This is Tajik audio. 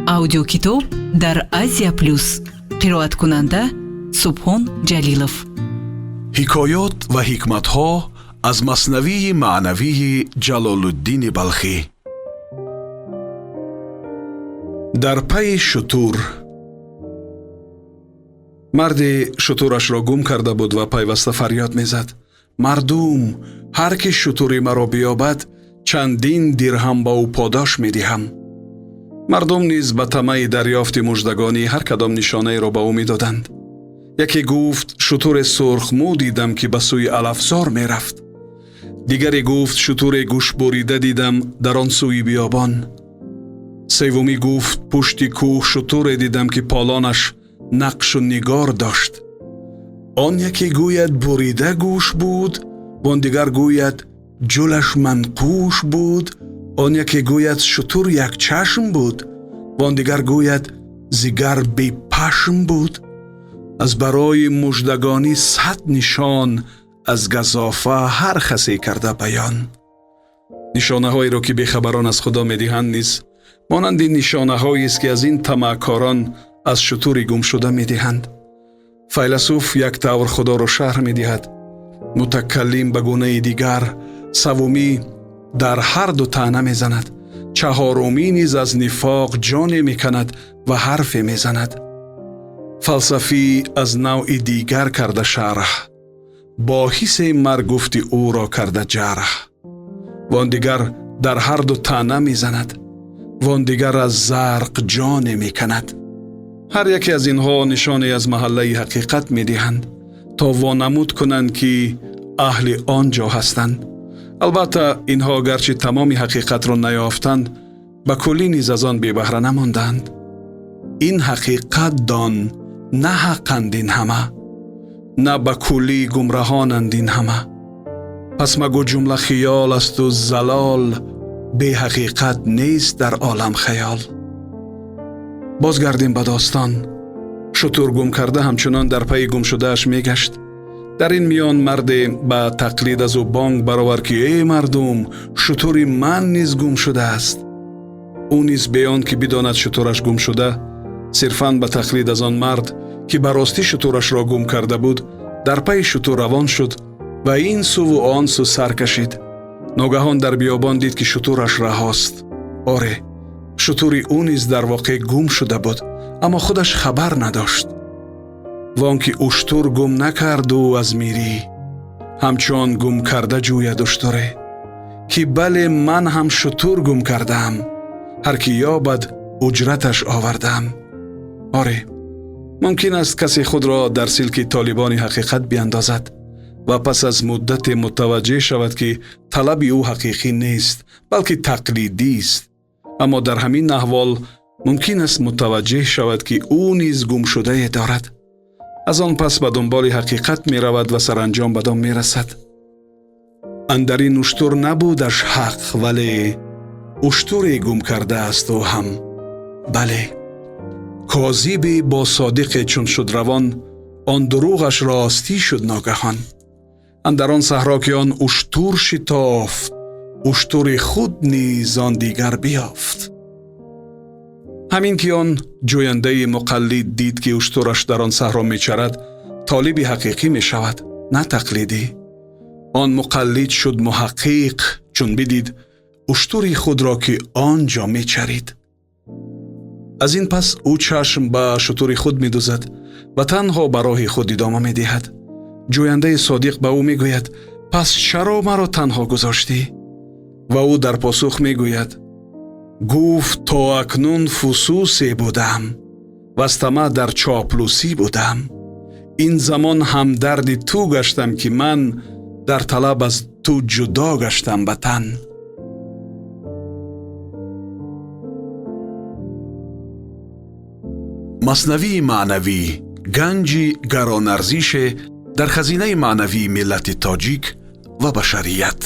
Аудиокитоб дар Азия Плюс. Қироаткунанда Субҳон Ҷалилов. Ҳикоёт ва ҳикматҳо аз Маснавии маънавии Ҷалолуддини Балхӣ. Дар пайи шутур. Марде шутурашро гум карда буд ва пайваста фарёд мезад: «Мардум, ҳар ки шутури маро биёбад, чандин дирҳам ба ӯ подош медиҳам». Мардум низ ба тамаъи дарёфти муждагонӣ ҳар кадом нишонаеро ба ӯ медоданд. Яке гуфт: «Шутуре сурхмӯ дидам, ки ба сӯи алафзор мерафт». Дигаре гуфт: «Шутуре гӯшбурида дидам дар он сӯи биёбон». Севумӣ гуфт: «Пушти кӯҳ шутуре дидам, ки полонаш нақшу нигор дошт». Он яке гӯяд, бурида гӯш буд, он дигар гӯяд, ҷулаш манқуш буд, он яке гӯяд, шутур якчашм буд, он дигар гӯяд, зигар бепашм буд. Аз барои муждагонӣ 100 нишон, аз газофа ҳар хасе карда баён. Нишонаҳоеро, ки бехабарон аз Худо медиҳанд, низ монанди нишонаҳоест, ки аз ин тамаъкорон аз шутури гумшуда медиҳанд. Файласуф як тавр Худоро шарҳ медиҳад, мутакаллим ба гунаи дигар, савумӣ дар ҳар ду таъна мезанад, чаҳорумӣ низ аз нифоқ ҷоне меканад ва ҳарфе мезанад. Фалсафӣ аз навъи дигар карда шарҳ, бо ҳиссе маргуфти ӯро карда ҷарҳ. Вон дигар дар ҳар ду таъна мезанад, вон дигар аз зарқ ҷоне меканад. Ҳар яке аз инҳо нишоне аз маҳаллаи ҳақиқат медиҳанд, то вонамуд кунанд, ки аҳли он ҷо ҳастанд. Албатта, инҳо гарчи тамоми ҳақиқатро наёфтанд, ба куллӣ низ аз он бебаҳра намонданд. Ин ҳақиқат дон на ҳаққанд ин ҳама, на ба куллӣ гумраҳонанд ин ҳама. Пас магӯ ҷумла хиёл асту залол, беҳақиқат нест дар олам хаёл. Бозгардем ба достон. Шутур гум карда ҳамчунон дар пайи гумшудааш мегашт. Дар ин миён марде ба тақлид аз ӯ бонг баровард, ки: «Эй мардум, шутури ман низ гум шудааст». Ӯ низ бе он ки бидонад шутураш гум шуда, сирфан ба тақлид аз он мард, ки ба ростӣ шутурашро гум карда буд, дар пайи шутур равон шуд ва ин суву он су сар кашид. Ногаҳон дар биёбон дид, ки шутураш раҳост. Оре, шутури ӯ низ дар воқеъ гум шуда буд, аммо худаш хабар надошт. Вон ки уштур гум накард ӯ аз мирӣ, ҳамчун гум карда ҷӯяд уштуре, ки бале, ман ҳам шутур гум кардаам, ҳар ки ёбад, уҷраташ овардаам. Оре, мумкин аст касе худро дар силки толибони ҳақиқат биандозад ва пас аз муддате мутаваҷҷеҳ шавад, ки талаби ӯ ҳақиқӣ нест, балки тақлидист. Аммо дар ҳамин аҳвол мумкин аст мутаваҷҷеҳ шавад, ки ӯ низ гумшудае дорад. Аз он пас ба дунболи ҳақиқат меравад ва саранҷом бадон мерасад. Андар ин уштур набудаш ҳақ, вале уштуре гум кардааст ӯ ҳам. Бале, козибе бо содиқе чун шуд равон, он дурӯғаш ростӣ шуд ногаҳон. Андар он саҳро, ки он уштур шитофт, уштури худ низ он дигар биёфт. Ҳамин ки он ҷӯяндаи муқаллид дид, ки уштураш дар он саҳро мечарад, толиби ҳақиқӣ мешавад, на тақлидӣ. Он муқаллид шуд муҳаққиқ, чун бидид уштури худро, ки он ҷо мечарид. Аз ин пас ӯ чашм ба шутури худ медузад ва танҳо ба роҳи худ идома медиҳад. Ҷӯяндаи содиқ ба ӯ мегӯяд: «Пас чаро маро танҳо гузоштӣ?» Ва ӯ дар посух мегӯяд: «Гуфт, то акнун фусусе будам, ваз тамаъ дар чоплусӣ будам. Ин замон ҳамдарди ту гаштам, ки ман дар талаб аз ту ҷудо гаштам ба тан». Маснавии маънавӣ ганҷи гаронарзише дар хазинаи маънавии миллати тоҷик ва башарият.